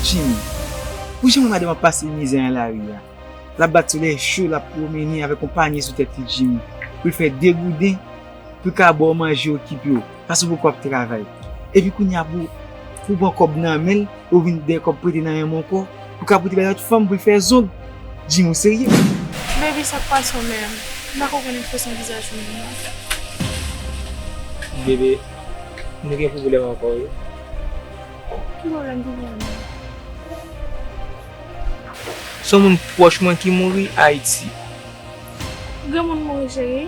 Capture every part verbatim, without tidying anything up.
Jimmy, ou janm wè madanm ap pase mizè nan lari a? L ap bat solèy cho, l ap pwomennen avèk yon panye sou tèt li, Jimmy, pou l fè de gouden, pou l ka ba w manje, okipe w, paske w poko ap travay. Epi kounye a pou, pou w pran kòb nan men l, ou vin dèyè kòb prete nan men m ankò, pou w ka pote bay lòt fanm pou l fè zong. Jimmy, ou serye? Baby, sa k pase w menm? M pa konprann ekspresyon vizaj ou menm non. Bebe, nou gen pwoblèm ankò wi. Ki pwoblèm, ki pwoblèm? Se yon moun pwòch mwen ki mouri Ayiti. Granmoun mouri, cheri?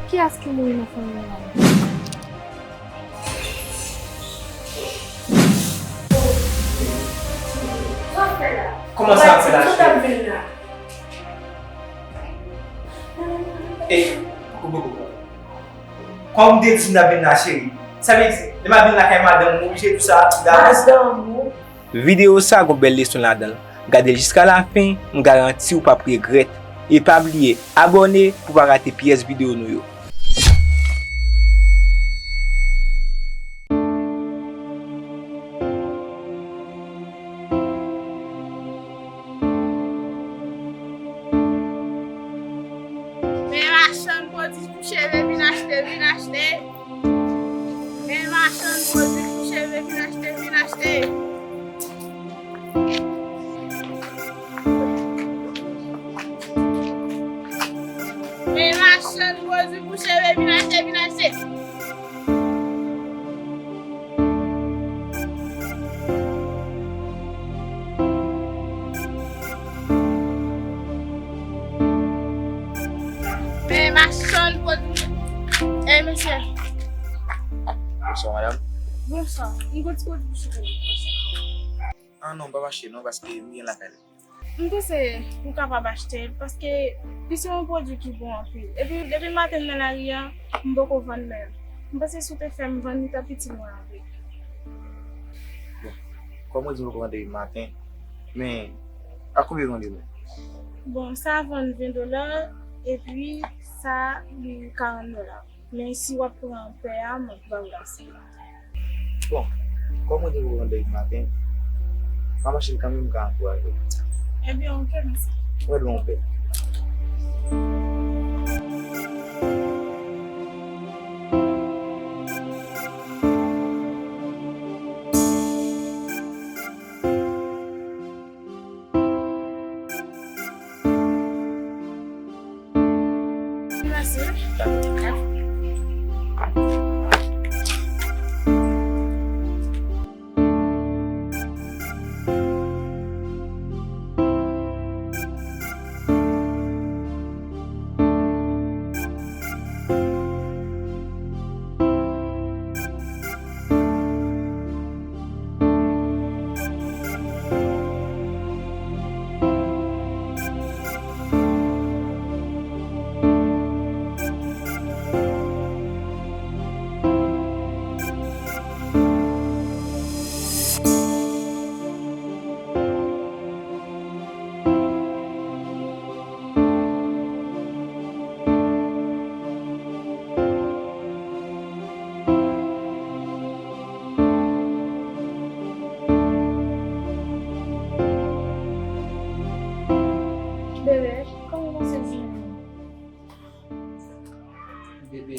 Kiyès ki mouri nan fanmi w la? Kòman sa ap fèt la, cheri? E, koupe, koupe. Kòm w te di m n ap vin la, cheri. Sa vle di, lè m ap vin lakay madanm ou, oblije tou sa, davans. Madanm ou? Videyo sa gon bèl leson ladan l. Gade l jiska lafen, m garanti w p ap regrèt. E pa bliye abòne pou w pa rate pyès videyo nou yo. Men machann pwodui pou cheve, vin achte, vin achte. Men machann pwodui pou cheve, vin achte, vin achte. Men machann pwodui pou cheve, vin achte, vin achte. Men machann pwodui. Ey, mesye. Bonswa, madanm. Bonswa. M gon ti pwodui pou cheve. Ah non, m p ap achte non, paske m gen lakay la. M panse ou kapab achte l, paske li se yon pwodui ki bon anpil. Epi, depi maten m nan lari a, m poko vann menm. M panse si w te fè m vann, li t ap itil mwen anpil. Bon, kòm ou di m poko vann depi maten, men a konbyen l vann li menm? Bon, sa vann ven dola, epi sa li karant dola. Men si w ap pran pè a, m ap ba w l ase. Bon, kòm ou di w vann depi maten, m ap achte l kanmenm, m ka ankouraje w. Ebyen, oke, mèsi. Mwen dwe yon pè. Mèsi. Bebe, kòman w panse jounen an? Bebe,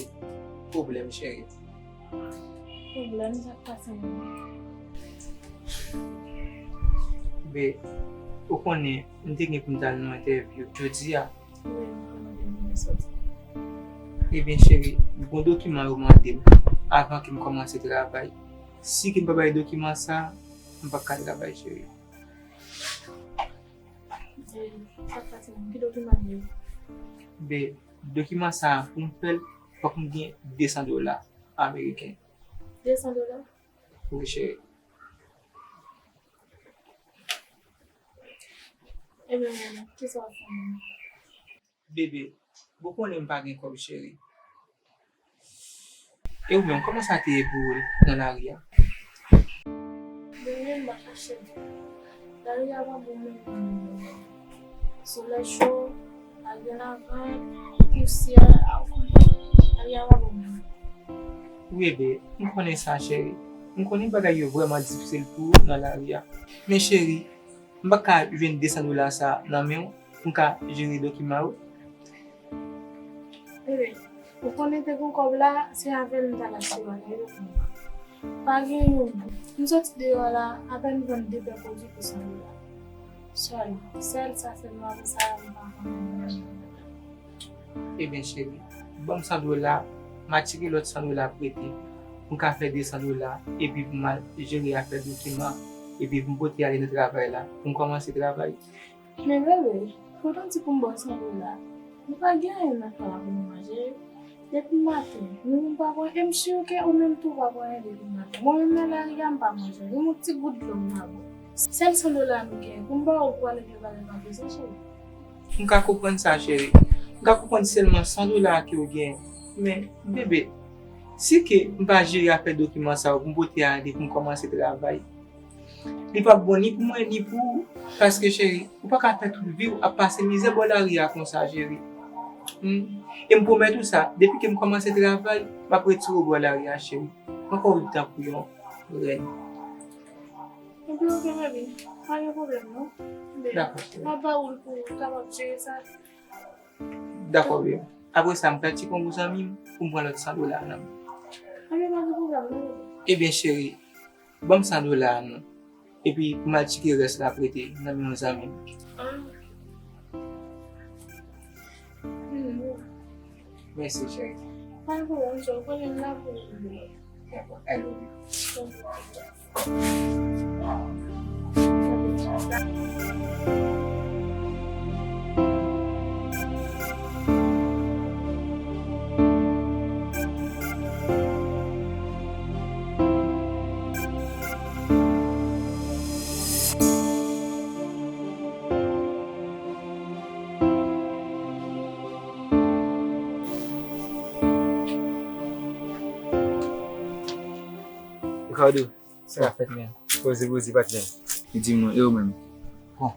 pwoblèm, cheri. Pwoblèm, sa k pase menm? Be, ou konnen, m te gen pou m t al nan entèvyou jodi a. Wi, m konnen w te gen sòti. Ebyen, cheri, gon dokiman yo mande m avan ke m kòmanse travay. Si ke m pa bay dokiman sa, m p ap ka travay, cheri. E, sa k pase menm? Ki dokiman li ye? Be, dokiman sa a, pou m fè l, fòk m gen de san dola ameriken. De san dola? Wi, cheri. Ebyen, kisa w ap fè menm? Bebe, ou konnen m pa gen kòb, cheri. E ou menm, kòman sa te ye pou ou nan lari a? Bebe, m pa kache w. Lari a pa bon menm. Solèy cho, lari a lavan, pousyè, a, ou konnen. Lari a pa bon menm. Wi, bebe, m konnen sa, cheri. M konnen bagay yo vrèman difisil pou ou nan lari a. Men cheri, m pa ka jwenn de san dola sa a nan men w pou m ka jere dokiman yo. Bebe, ou konnen te gon kòb la, se avè l m t al achte bagay yo pou mwen. Pa gen yon. M soti deyò la, apèn vann de pè pwodui pou san dola. Sèl, sèl sa, sèlman, apre sa, m pa konn anyen. Ebyen, cheri, ban m san dola, m a tire lòt san dola prete, pou m ka fè de san dola, epi pou m al jere afè dokiman, epi pou m pote ale nan travay la, pou m kòmanse travay. Men bebe, poutèl di pou m ba w san dola, nou pa gen anyen nan kay la pou nou manje. Depi maten, nou menm pa pran, e m si ke ou menm tou pa pran anyen depi maten. Mwen menm nan lari a, m pa manje, menm yon ti gout dlo m pa bwè. Sèl san dola nou gen, pou m ba w l pou ale gen bagay pa bezwen, cheri. M ka konprann sa, cheri. M ka konprann sèlman san dola ke w gen. Men, bebe, si ke m pa jere afè dokiman sa yo pou m pote ale pou m kòmanse travay, li p ap bon ni pou mwen, ni pou ou. Paske, cheri, ou pa ka fè tout vi w ap pase mizè bò lari a konsa, cheri. Hmm. E m pwomèt ou sa, depi ke m kòmanse travay, m ap retire w bò lari a, cheri. Ankò ou tankou yon rèn. Ebyen, oke, baby. Pa gen pwoblèm, non. Dakò, cheri. M ap ba ou l pou ou kapab jere sa. Dakò, baby. Apre sa, m pral tcheke yon zanmi m pou m pran lòt san dola nan men l. Ebyen, pa gen pwoblèm, non, baby. Ebyen, cheri, ban m san dola a non. Epi pou m al tcheke rès la prete nan men yon zanmi m. Ah. Hmm, bon. Mèsi, cheri. Pa gen pwoblèm, cheri. Ou konnen m la pou ou. Dakò, I love you. Ricardo, sa k ap fèt, men? Poze, poze, patnè. Li di m non, e ou menm? Bon,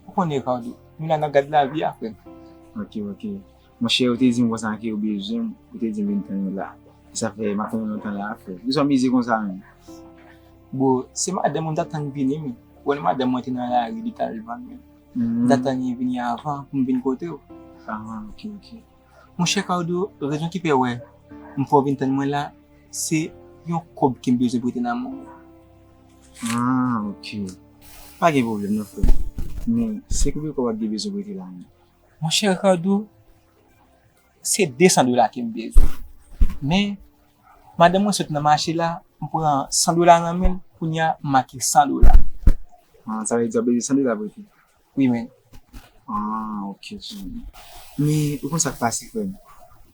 ou konnen, Ricardo, nou la n ap gad lavi a, frè m. Ok, ok. Monchè, ou te di m konsa ke ou bezwen m, ou te di m vin tann ou la. E sa fè m ap tann ou lontan la, frè. Poukisa w mize konsa menm? Bon, se madanm mwen m t ap tann vini, men. Ou wè madanm mwen te nan lari, li t al vann, men. M t ap tann li vini avan pou m vin kote w. Ah, ok, ok. Monchè Ricardo, rezon ki fè wè m fè w vin tann mwen la, se yon kòb ke m bezwen prete nan men w. Ah, ok. Pa gen pwoblèm non, frè. Men, se konbyen kòb w ap gen bezwen prete la menm? Monchè Ricardo, se de san dola ke m bezwen. Men, madanm mwen sot nan mache la, m pran san dola nan men l, kounye a, m make san dola. Ah, sa vle di w ap bezwen san dola prete? Wi, men. Ah, ok, Jimmy. Men, ou konn sa k pase, frè m?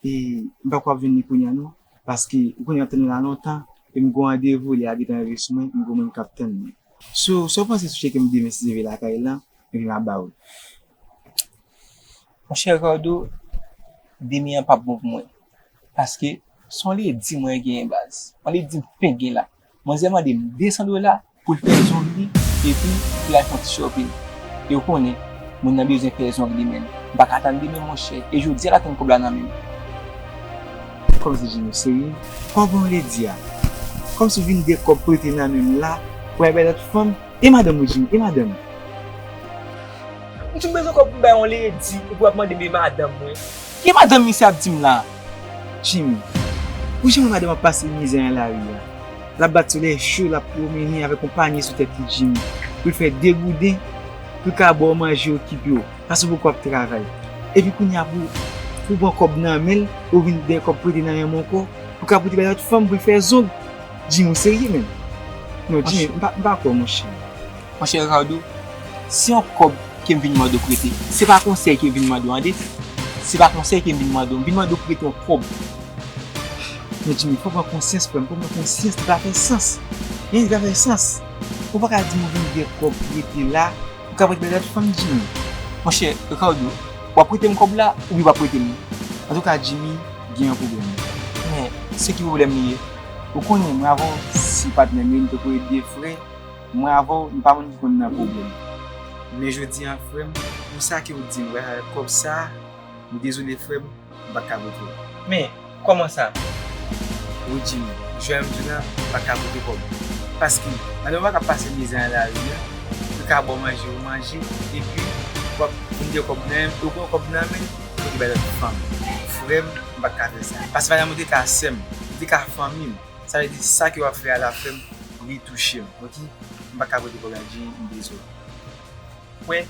E m pa kwè w ap jwenn li kounye a, non. Paske, ou konnen w ap tann li la lontan, e m gon randevou, lè a gentan rive sou mwen, m gon moun k ap tann mwen. So, sa w panse sou chèk ke m demen si Dye vle lakay la, epi m ap ba w l? Monchè Ricardo, demen an p ap bon pou mwen. Paske, se yon ledi mwen genyen baz. Yon ledi m fenk gen la. Manzè mande m de san dola pou l fè zong li, epi pou l al fè yon ti shopping. E ou konnen, moun nan bezwen fè zong li menm. M pa ka tann demen, monchè. E jodi a l ap tann kòb la nan men m. Kòmsi Jimmy, w serye? Kòb yon ledi a? Kòmsi w vin gen kòb prete nan men m la, pou al bay lòt fanm? E madanm ou, Jimmy? E madanm? M di w bezwen kòb pou bay yon ledi, epi w ap mande m e madanm mwen. Ki madanm misye ap di m la? Jimmy, ou janm wè madanm ap pase mizè nan lari a? L ap bat solèy cho, l ap pwomene avèk yon panye sou tèt li, Jimmy, pou l fè de gouden, pou l ka ba w manje, okipe w. Paske w poko ap travay. Epi kounye a pou, pou w pran kòb nan men l, ou vin dèyè kòb prete nan men m ankò, pou w ka pote bay lòt fanm pou l fè zong. Jimmy, ou serye, menm? Non, Jimmy, m pa, m pa kwè, monchè. Monchè Ricardo, se yon kòb ke m vin mande w prete. Se pa konsèy ke m vin mande w, tande. Se pa konsèy ke m vin mande w. M vin mande w prete yon kòb. Men Jimmy, fò w pran konsyans, frè m, fò w pran konsyans, li pa fè sans. Hein, li pa fè sans. Ou pa ka di m ou vin gen kòb prete la, ou ka prete bay lòt fanm, Jimmy. Monchè Ricardo, w ap prete m kòb la, oubyen w p ap prete m li? Antouka, Jimmy, gen yon pwoblèm. Men, se ki pwoblèm li ye? Ou konnen, mwen avè w, se patnè m ye, nou te kou e de frè. Mwen avè w, nou pa moun ki konn nan pwoblèm. Men jodi a, frè m, pou sa ke w di m, wè, avèk kòb sa, m dezole, frè m, m pa t ka pote w. Men, kòman sa? Wi, Jimmy, jodi a, m di w la, m pa t ka pote kòb. Paske, madanm ou pa ka pase mizè nan lari a, li ka ba w manje, ou manje, epi w ap vin gen kòb nan men, ou pran kòb nan men, ou te bay lòt fanm. Frè m, m pa t ka fè sa. Paske madanm ou te ka sè m, li te ka fanmi m. Sa vle di sa ke w ap fè a la, frè m, li touche m, oke? M pa ka pote kòb la, Jimmy, m dezole. Wè,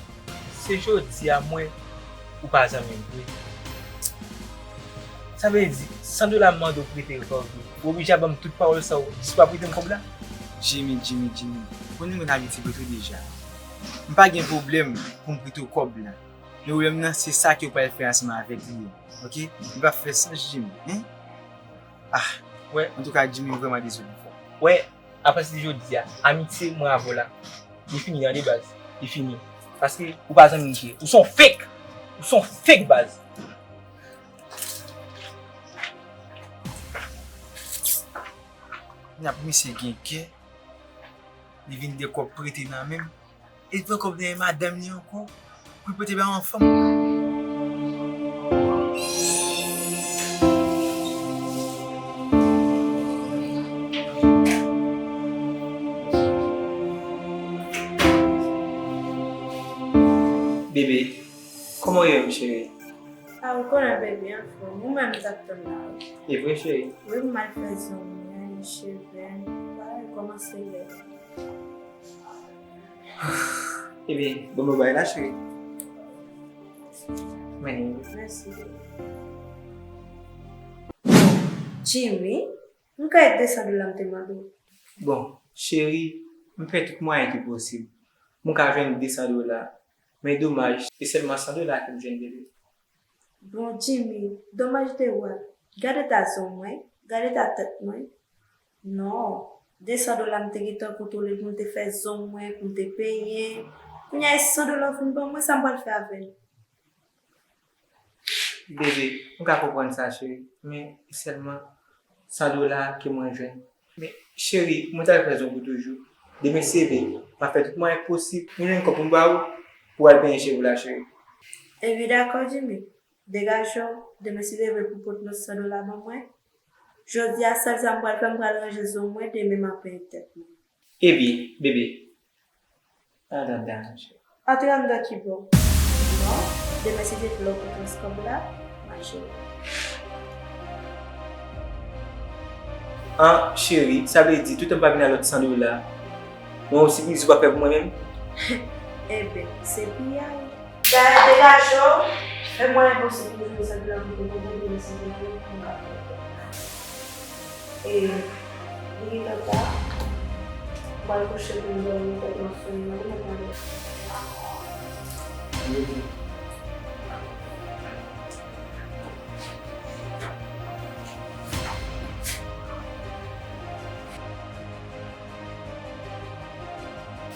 se jodi a m wè ou pa zanmi m vre. Sa vle di, san dola m mande w prete l pa w vle. Ou oblije ap ban m tout pawòl sa w jis pou w ap prete m kòb la? Jimmy, Jimmy, Jimmy, ou konnen mwen abitye prete w deja. M pa gen pwoblèm pou m prete w kòb la. Men pwoblèm nan, se sa ke w pral fè ansanm avèk li an, oke? Li p ap fè sans, Jimmy, en? Ah, wè, antouka, Jimmy, m vrèman dezole, frè. Wè, apati de jodi a, amitye mwen avè w la, li fini, tande baz, li fini. Paske ou pa zanmi m vre. Ou se yon fake! Ou se yon fake, baz! N ap misye gen kè, li vin gen kòb prete nan men m. E l pran kòb nan men madanm li ankò pou l pote bay yon fanm. Bebe, kòman w ye, cheri? A, ou konnen bebe anfòm, ou menm m t ap tann la wi. E vre, cheri? Wi, m al fè zong mwen, cheve m, bagay kòmanse bèl. Ebyen, bon, bon, bay la, cheri. Mèsi. Jimmy, m ka de san dola m te mande w? Bon, cheri, m fè tout mwayen ki posib pou m ka jwenn de san dola, men domaj, se sèlman san dola ke m jwenn, bebe. Bon, Jimmy, domaj de wè. Gade ta zong mwen, gade ta tèt mwen. Non, de san dola m te gentan kontwole pou m te fè zong mwen, pou m te penyen. Kounye a, e san dola w fin ban mwen, sa m pral fè avè l? Bebe, m ka konprann sa, cheri, men sèlman san dola ke mwen jwenn. Men, cheri, mwen t al fè zong ou toujou. Demen se vre, m ap fè tout mwayen posib pou m jwenn kòb pou m ba ou, pou w al penyen cheve w la, cheri. Ebyen, dakò, Jimmy. Degaje w, demen si Bebe pou pote lòt san dola ban mwen. Jodi a, sèl sa m pral fè, m pral ranje zong mwen, demen m ap penyen tèt mwen. Ebyen, Bebe, antre anndan, cheri. Antre anndan ki bò? Non, demen si Bebe lè w pote lòt kòb la, mache. An, cheri, sa vle di toutan m pa vin ak lòt san dola, mwen osi bizou pa fè pou mwen menm? Enben, se piyay. Gaye degaje w, fè mwen enposib pou jwenn sa ki la pou konprann mwen si te vle pou m ka fè. E, li gentan ta, m pral kouche pou m dòmi, tèt mwen fè m mal, mwen pral.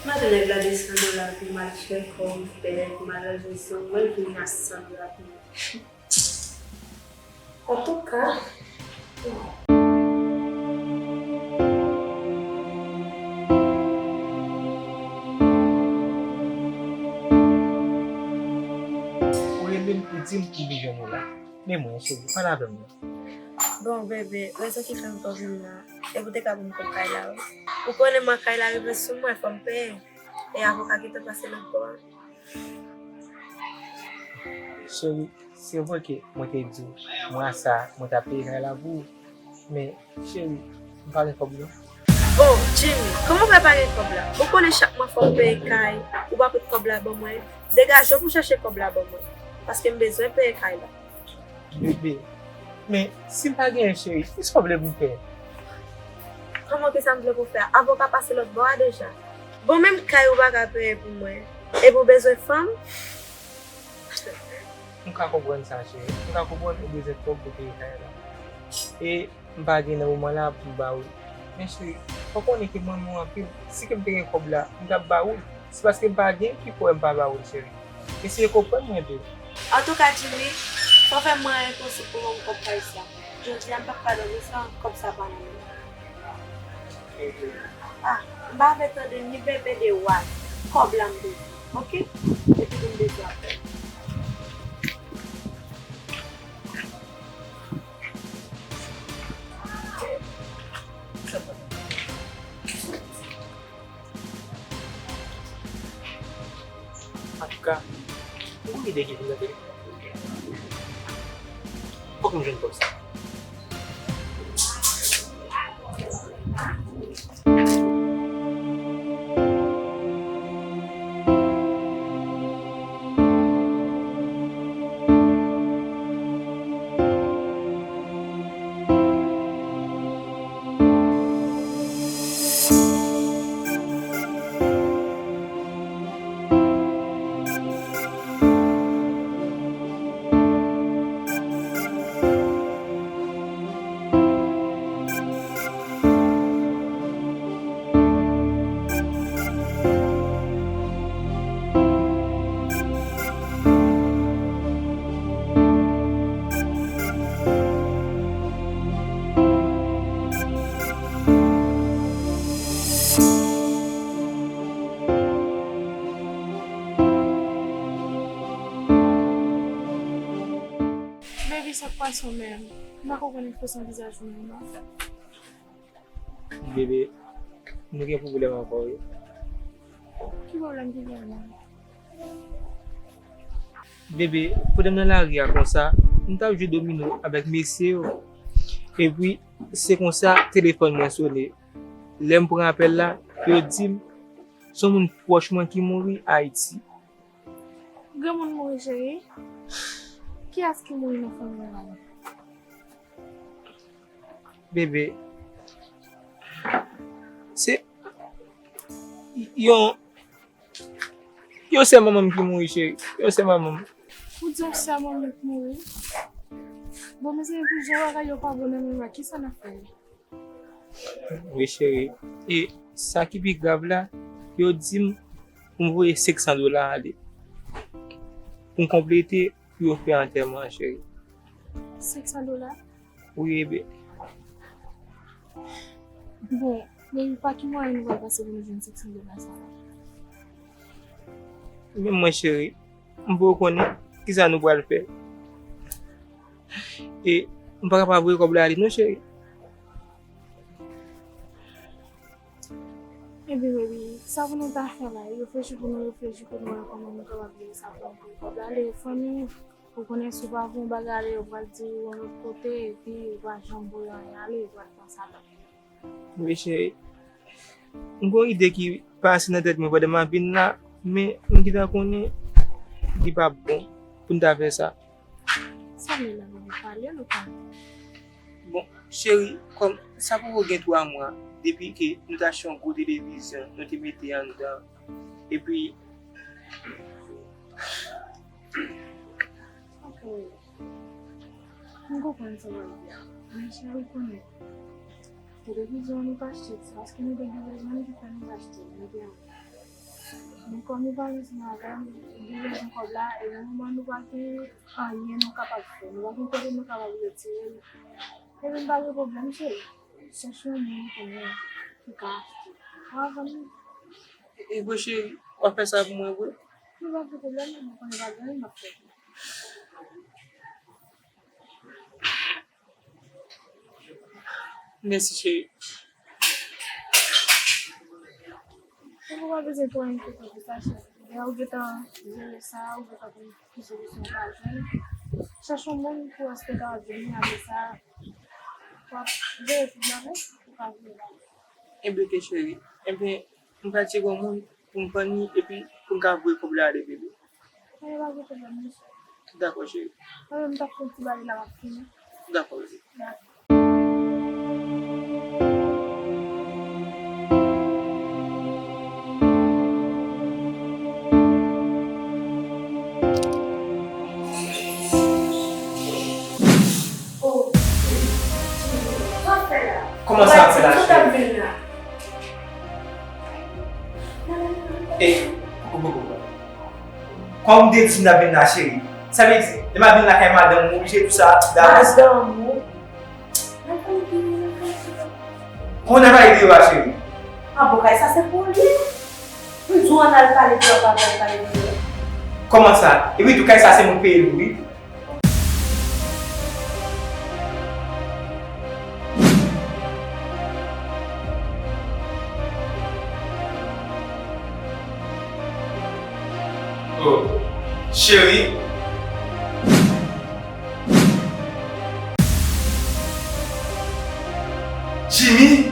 Mande nèg la de san dola pou m al fè kòm bèk, m al ranje zong mwen, vin ak san dola pou mwen. Antouka, ou rele m pou di m ki bezwen nou la. Men mwen, cheri, pale avè m non. Bon, bebe, rezon ki fè m fè w vin la, e pou te ka ban m kòb kay la, wi. Ou konnen mwa kay la rive sou mwen, fò m peye. E avoka gentan pase nan kò a. Cheri, se vre ke mwen te di w, mwa sa, mwen t ap peye kay la pou ou. Men, cheri, m pa gen kòb non. Bon, Jimmy, kòman w fè pa gen kòb la? Ou konnen chak mwa fò m peye kay, ou pa pot kòb la ban mwen. Degaje w pou chache kòb la ban mwen, paske m bezwen peye kay la. Bebe, men si m pa genyen, cheri, kisa w vle pou m fè? Kòman kisa m vle pou w fè a? Avoka pase lòt bò a deja. Bon, menm kay ou pa ka peye pou mwen, epi w bezwen fanm? M ka konprann sa, cheri. M ka konprann ou bezwen kòb pou peye kay la. E m pa gen nan moman la pou m ba ou. Men cheri, fò w konnen ke m renmen w anpil. Si ke m te gen kòb la, m t ap ba ou l. Se paske m pa gen ki fè m pa ba ou l, cheri. Eseye konprann mwen, bebe. Antouka, Jimmy, fò w fè mwayen posib pou ban m kòb kay sa. Jodi a, m p ap ka dòmi san kòb sa pa nan men m. Ah, m pa vle tande ni bebe de wad. Kòb la m bezwen, oke? Epi tou m bezwen apèl. Sa pa. Antouka, ou ide ki vin nan telefòn. Fòk m jwenn kòb sa. Baby, sa k pase w menm? M pa konprann ekspresyon vizaj ou menm non. Bebe, nou gen pwoblèm ankò wi. Ki pwoblèm ki gen menm? Bebe, pandan m nan lari a konsa, m t ap jwe domino avèk mesye yo. Epi, se konsa, telefòn mwen sonnen. Lè m pran apèl la, yo di m, se yon moun pwòch mwen ki mouri Ayiti. Granmoun mouri, cheri? Kiyès ki mouri nan fanmi w la? Bebe, se yon, yon sè manman m ki mouri, cheri. Yon sè manman m. Ou di yon sè manman m ki mouri? Bon, mezanmi, pou jan bagay yo pa bon nan men m la, kisa n ap fè? Wi, cheri. E sa ki pi grav la, yo di m pou m voye senk san dola ale. Pou m konplete, pou yo fè antèman an, cheri. Senk san dola? Wi, bebe. Bon, men pa ki mwayen nou pral pase pou nou jwenn senk san dola sa a? Men mwen, cheri, m poko konnen kisa nou pral fè. E m pa kapab voye kòb la ale non, cheri. Ebyen, baby, sa pou nou ta fè la? Reflechi pou nou reflechi, pou nou wè kòman nou kapab jere sa pou nou voye kòb la ale. Fanmi, ou konnen si w pa voye yon bagay ale, yo pral diri w yon lòt kote, epi ou pa janm voye anyen ale, yo pral panse a lòt. Wi, cheri. M gen yon ide ki pase nan tèt mwen pandan m ap vin la, men m gentan konnen li p ap bon pou n ta fè sa. Sa m ye la, bebe, pale nou pale. Bon, cheri, kòm sa poko gen twa mwa depi ke nou te achte yon gwo televizyon, nou te mete anndan, epi Ok. M konprann sa w ap di a. Men cheri, konnen televizyon an nou pa achte l, se paske nou te gen bezwen l ki fè nou achte l, nou te anvi. Men kòm nou pa ansanm avè m, nou bezwen kòb la, e nan moman nou pa gen anyen nou kapab fè, nou pa gen kote nou kapab retire l. Ebyen, pa gen pwoblèm, cheri. Chèche yon moun konnen ki ka achte. Ou a vann li. E, e, bon, cheri, w ap fè sa pou mwen vre? Li pa gen pwoblèm, mwen konnen pa gen anyen m ap fè. Mèsi, cheri. Ou pa bezwen twò enkyete pou sa, cheri. Lè ou gentan jere sa, ou gentan konn ki solisyon ou ka jwenn. Chèche yon moun pou wè si w ka jwenn li, apre sa, w ap jere tout bagay, ou ka vini ba mwen. Enben, ok, cheri. Enben, m pral tcheke yon moun pou m vann li, epi pou m ka voye kòb la ale, bebe. Anyen pa gen pwoblèm, mesye. Dakò, cheri. Mwen menm, m t ap fè yon ti bagay la, m ap fini. Dakò, bebe. Dakò. Kòman sa ap fè la, cheri? E, kòm m te di m t ap vin la, cheri, sa vle di, lè m ap vin lakay madanm, m oblije tou sa davans? Madanm ou? Kòman w ap pale deyò a, cheri? A bon, kay sa se pou li. M di w ann al pale deyò, pa pral pale deyò. Kòman sa? Epi tou, kay sa se mwen k peye l wi. Cheri. Jimmy?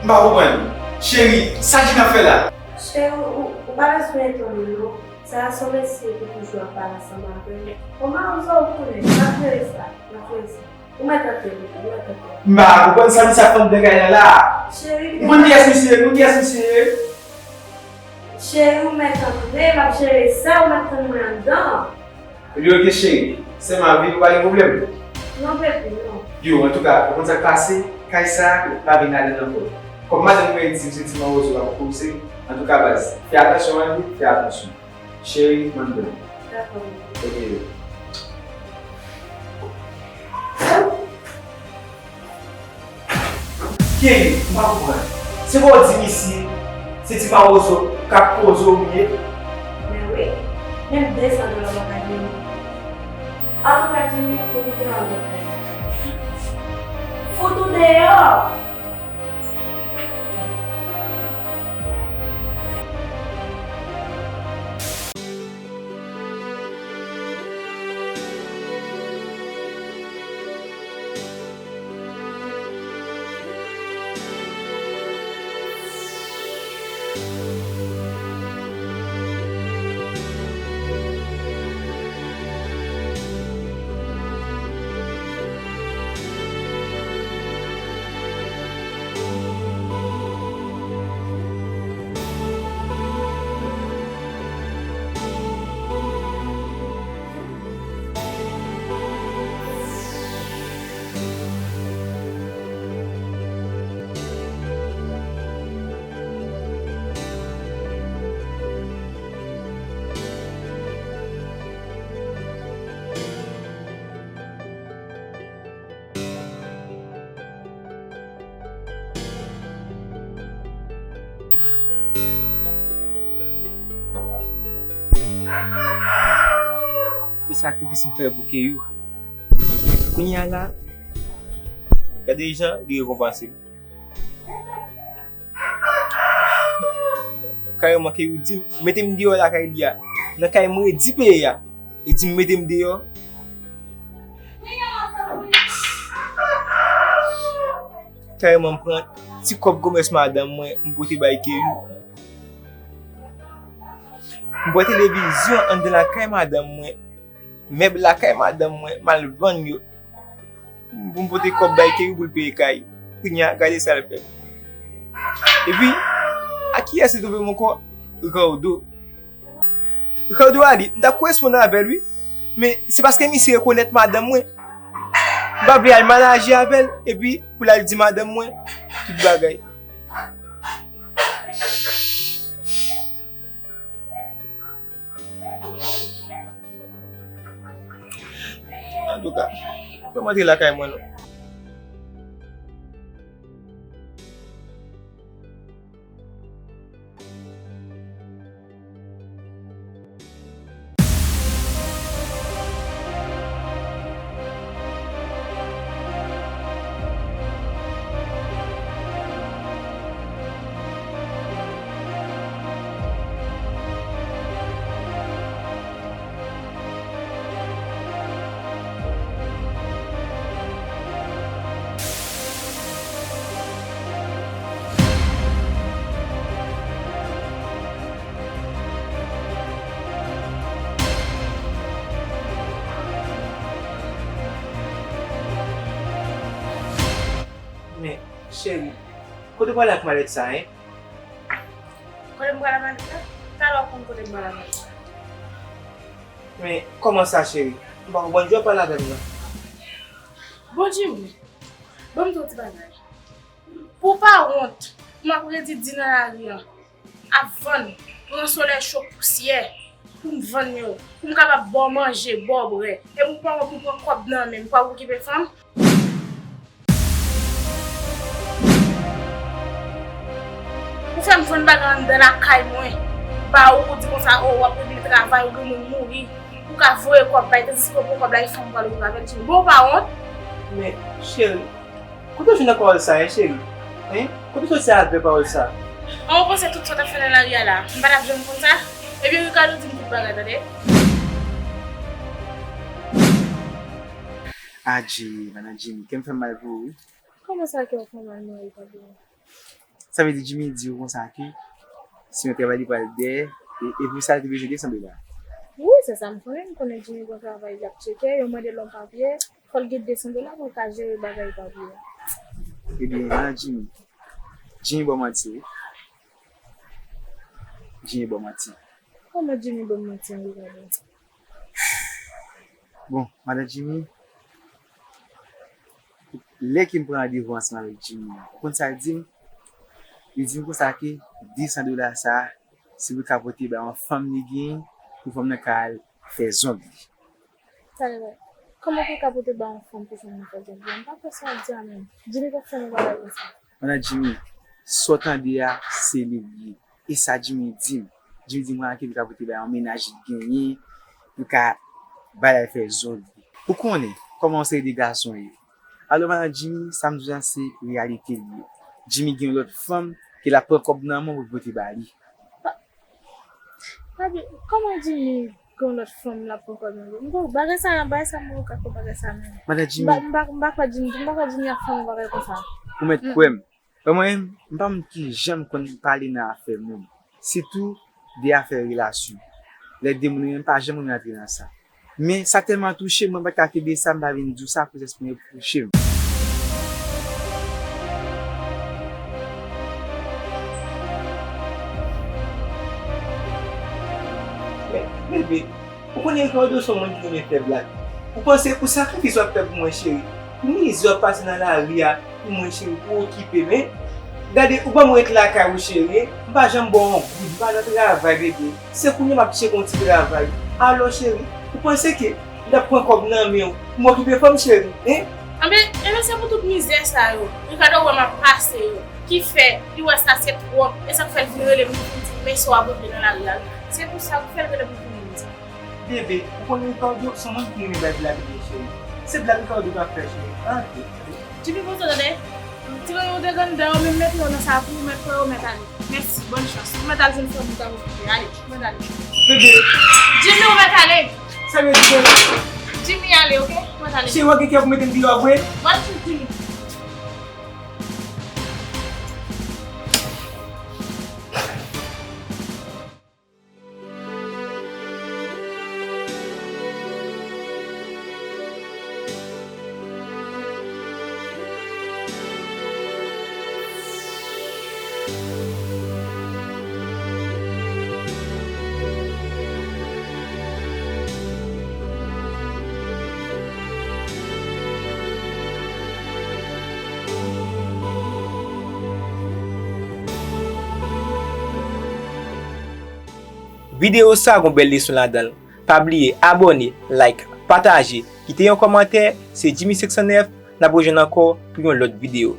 M pa konprann. Cheri, sa Jimmy ap fè la? Cheri, ou, ou pa bezwen etone non. Sa a se yon mesye ki toujou ap pale ansanm avè m. Bon, mawozo, ou konnen, m ap jere sa, m ap jere sa. Ou mèt antre, ou mèt antre. M pa konprann sa misye ap fè anndan kay la la. Cheri, m konn kiyès misye ye, m konn kiyès misye ye. Cheri, ou mèt antre, m ap jere sa, ou mèt tann mwen anndan. Ebyen, oke, cheri. Sè m ap vini, ou pa gen pwoblèm? Non, baby, non. Yo, antouka, ou konn sa k pase? Kay sa a, m pa vin ladan l ankò. Kòm madanm mwen di m se ti mawozo k ap koze, antouka, baz, fè atansyon a li, fè atansyon. Cheri, mande. Dakò. Ok. Kenny, m pa konprann. Se pa w di misye, se ti mawozo k ap koze w li ye? Men wi, menm de san dola w pa ka jwenn. Antouka, Jimmy, fout ou deyò. Fout ou deyò! Pou sakrifis m fè pou Keyou. Kounye a la, gade jan li rekonpanse m. Kareman Keyou di m, mete m deyò lakay li a. Nan kay m redi peye a. Li di m mete m deyò. Kareman m pran ti kòb komès madanm mwen, m pote bay Keyou. M pran televizyon anndan lakay madanm mwen, mèb lakay madanm mwen, m al vann yo. Pou m pote kòb bay Keyou pou l peye kay. Kounye a, gade sa l fè m. Epi, a kiyès li twonpe m ankò? Ricardo. Ricardo a di, m t ap koresponn avè l, wi. Men, se paske misye rekonèt madanm mwen. M pa vle al manaje avè l, epi pou l al di madanm mwen tout bagay. Antouka, fè m antre lakay mwen non. Men, cheri, kote w prale ak malèt sa, en? Kote m prale ak malèt la? Talè w konn kote m prale ak malèt la. Men, kòman sa, cheri? M pa konprann jan w ap pale avè m nan. Bon, Jimmy, ban m di w ti bagay. Pou w pa wont, m ap redi di nan lari a, ap vann, pran solèy cho pousyè, pou m vann yo, pou m kapab ba w manje, ba w bwè. E pou w pa wont, pou w pran kòb nan men m, pou w ap okipe fanm. Ou fè m vann bagay anndan lakay mwen, ba ou, ou di konsa, o, w ap regle travay, ou gen moun mouri, ou ka voye kòb bay, tandiske w pran kòb la, e fanm ou pral okipe avè l, Jimmy. Bon, ou pa wont? Men, cheri, kote w jwenn ak pawòl sa a, en, cheri? Hen? Kote w soti avè pawòl sa a? An, ou panse tout sa w t ap fè nan lari a la, m pa t ap janm konn sa? Ebyen, Ricardo di m tout bagay, tande. Adje, madan Jimmy, kè m fè m mal pou ou, wi. Kòman sa kè w fè mal mwen, Ricardo? Sa vle di Jimmy di w konsa ke si yon travay li pral dèyè, e, e pou sa li te bezwen de san dola. Wi, se sa m konnen. M konnen Jimmy gon travay, l ap tcheke, yo mande l yon papye, fò l gen de san dola pou l ka jere bagay papye a. Ebyen, madan Jimmy, Jimmy ba w manti, wi. Jimmy ba w manti. Kòman Jimmy ba m manti, Ricardo? Bon, madan Jimmy, lè ke m pran randevou ansanm avèk Jimmy an, ou konn sa l di m? Li di m konsa ke de san dola sa a, se pou l ka pote bay yon fanm li genyen, pou fanm nan ka al fè zong li. Talè, kòman pou l ka pote bay yon fanm pou fanm nan fè zong li? M pa kwè sa w ap di a menm. Jimmy p ap fè yon bagay konsa. Madan Jimmy, sa w tande a, se li l ye. E sa Jimmy di m. Jimmy di m konsa ke li ka pote bay yon mennaj li genyen, pou l ka ba l al fè zong li. Ou konnen kòman yon seri de gason ye. Alò, madan Jimmy, sa m di w la, se reyalite l ye. Jimmy gen yon lòt fanm ke l ap pran kòb nan men w pou l pote ba li. Pa, pa di, kòman Jimmy gen yon lòt fanm l ap pran kòb nan men w? M kwè bagay sa, bagay sa, mwen ka kwè bagay sa menm. Madan Jimmy. M pa, m pa, m pa kwè Jimmy, m pa kwè Jimmy ap fè yon bagay konsa. Ou mèt kwè m. Mwen menm, m pa moun ki janm konn pale nan afè moun. Sitou de afè relasyon. Lè de moun, mwen pa janm renmen antre nan sa. Men sa tèlman touche m, mwen pa t ka kenbe sa, m pa vin di w sa, pou zès mwen yo touche m. Men, bebe, ou konnen Ricardo se yon moun ki renmen fè blag. Ou panse pou sakrifis w ap fè pou mwen, cheri, pou mizè w ap pase nan lari a, pou mwen, cheri, ou okipe m, en? Gade, ou ban m ret lakay ou, cheri, en? M pa janm ba w yon goud, m pa nan travay, bebe. Se kounye a m ap tcheke yon ti travay. Alò, cheri, ou panse ke m t ap pran kòb nan men w pou m okipe fanm, cheri, en? Anben, enben se pou tout mizè sa yo, Ricardo wè m ap pase yo, ki fè li wè sa se twòp, e sa k fè l vin rele m pou l di m mesye w ap rantre nan lari a, wi. Se pou sa k fè l rele m pou l vin di m. Bebe, ou konnen Ricardo se yon moun ki renmen bay blag vre, cheri. Se blag Ricardo k ap fè, cheri. Antre. Jimmy, bon, tande. Tire yon degann dan yo, men mete yo nan sa pou ou mèt pran yo, mèt ale. Mèsi, bòn chans. Ou mèt al jwenn fanm ou t ap okipe. Ale, ou mèt ale. Bebe. Jimmy, ou mèt ale. Sa vle di, bebe. Jimmy, ale, oke? Ou mèt ale. Cheri, w gen kè pou mete m deyò vre? Bòn chans, Jimmy. Videyo sa gon bèl leson ladan l. Pa bliye abòne, like, pataje, kite yon kòmantè. Se Jimmy senk san nèf, n ap rejwenn ankò pou yon lòt videyo.